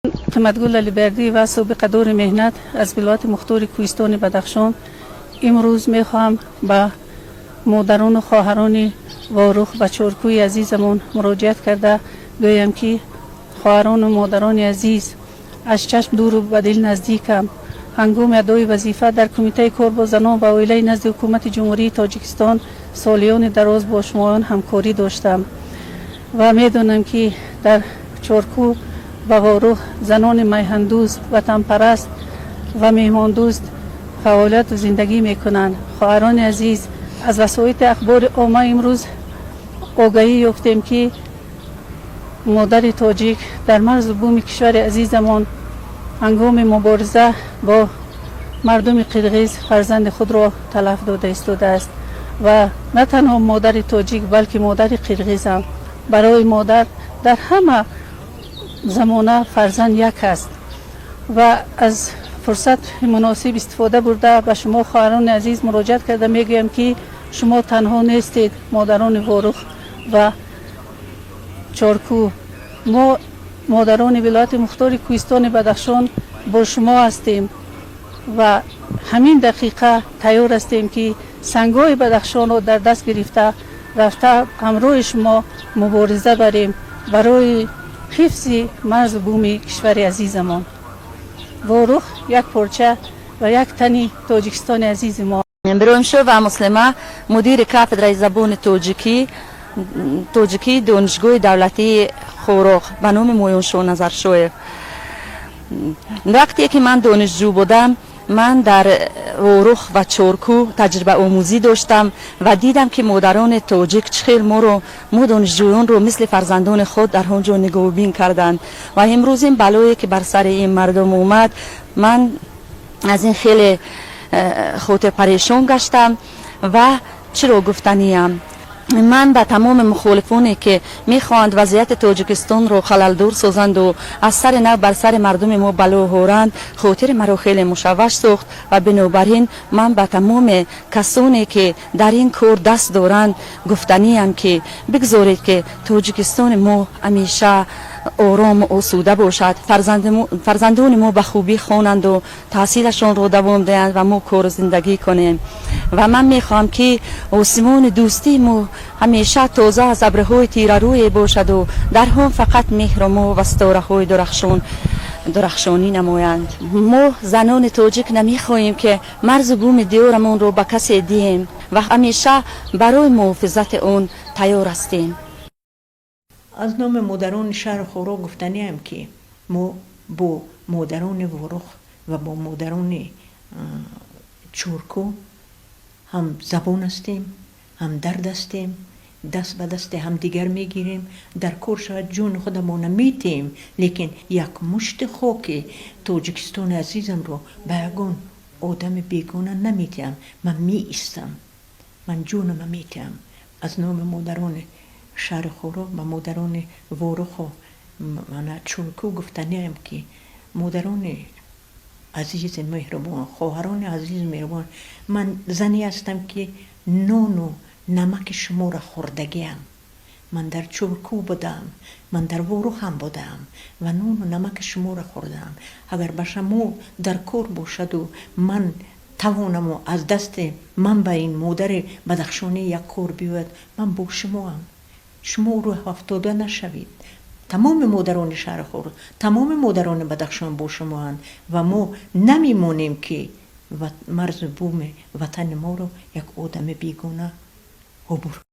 Қиматгул Алибердиева, собиқадори меҳнат аз вилояти мухтори Кӯҳистони Бадахшон, имрӯз мехоҳам ба модарону хоҳарони Ворух ва Чоркӯи азизамон муроҷиат карда гӯям, ки хоҳарону модарони азиз, аз чашм дуру ба дил наздикам. Ҳангоми адои вазифа дар Кумитаи кор бо занон ва оилаи назди Ҳукумати Ҷумҳурии Тоҷикистон солиёни дароз бо шумоён ҳамкорӣ доштам ва медонам, ки дар Чоркӯ ва Ворух занони майҳандӯст, ватанпараст ва меҳмондӯст фаъолияту зиндагӣ мекунанд. Хоҳарони азиз, аз васоити ахбори омма имрӯз огаҳӣ ёфтем, ки модари тоҷик дар марзу буми кишвари азизамон ҳангоми мубориза бо мардуми қирғиз фарзанди худро талаф дода истодааст. Ва на танҳо модари тоҷик, балки модари қирғизам. Барои модар дар ҳама замона фарзанд як аст. Ва аз фурсати муносиб истифода бурда, ба шумо, хоҳарони азиз, муроҷиат карда мегӯям, ки шумо танҳо нестед. Модарони Ворух ва Чоркӯ, мо, модарони вилояти мухтори Кӯҳистони Бадахшон, бо шумо ҳастем ва ҳамин дақиқа тайёр ҳастем, ки сангҳои Бадахшонро дар даст гирифта рафта, ҳамроҳи шумо мубориза барем барои ҳифзи марзу буми кишвари азизамон. Ворух як порча ва як тани Тоҷикистони азизи мо. Иброҳимшоева Муслима, мудири кафедраи забони тоҷикии Донишгоҳи давлатии Хоруғ ба номи Муёншоҳ Назаршоев. Вақте ки ман донишҷӯ будам, ман дар Ворух ва Чоркӯ таҷрибаомӯзӣ доштам ва дидам, ки модарони тоҷик чӣ хел моро, мо донишҷӯёнро, мисли фарзандони худ дар он ҷо нигоҳубин карданд. Ва имрӯз ин балое ки бар сари ин мардум омад, ман аз ин хеле хотирпарешон гаштам. Ва чиро гуфтаниям? Ман ба тамоми мухолифоне, ки мехоҳанд вазъияти Тоҷикистонро халалдор созанду аз сари нав бар сари мардуми мо бало ҳоранд, хотири маро хеле мушавваш сохт. Ва бинобар ин ман ба тамоми касоне, ки дар ин кор даст доранд, гуфтаниям, ки бигзоред, ки Тоҷикистони мо ҳамеша орому осуда бошад, фарзандони мо ба хубӣ хонанду таҳсилашонро давом диҳанд ва мо кору зиндагӣ кунем. Ва ман мехоҳам, ки осимони дӯстии мо ҳамеша тоза аз абрҳои тирарӯе бошаду дар он фақат меҳру моҳ ва ситораҳои дурахшон дурахшонӣ намоянд. Мо, занони тоҷик, намехоҳем, ки марзу буми диёрамонро ба касе диҳем ва ҳамеша барои муҳофизати он тайёр ҳастем. Аз номи модарони шаҳри Хоруғ гуфтаниам, ки мо бо модарони Ворух ва бо модарони Чоркӯ ҳам забон ҳастем, ҳам дард ҳастем. Даст ба дасти ҳамдигар мегирем, дар кор шавад, ҷони худамона метиҳем, лекин як мушти хоки Тоҷикистони азизамро ба ягон одами бегона наметиҳам. Ман меистам, ман ҷонама метиҳам. Аз номи модарони шаҳри Хоруғ ба модарони Воруху мана Чоркӯ гуфтаниам, ки модарони азизи меҳрубон, хоҳарони азизи меҳрубон, ман зане ҳастам, ки нону намаки шуморо хӯрдагиам. Ман дар Чоркӯ будам, ман дар Ворухам будам ва нону намаки шуморо хӯрдаам. Агар ба шумо дар кор бошаду ман тавонаму аз дасти ман ба ин модари бадахшонӣ як кор биёяд, ман бо шумоам. Шумо рӯҳафтода нашавед. Тамоми модарони шаҳри Хоруғ, тамоми модарони Бадахшон бо шумоанд ва мо намемонем, ки марзу буми ватани моро як одами бегона убур.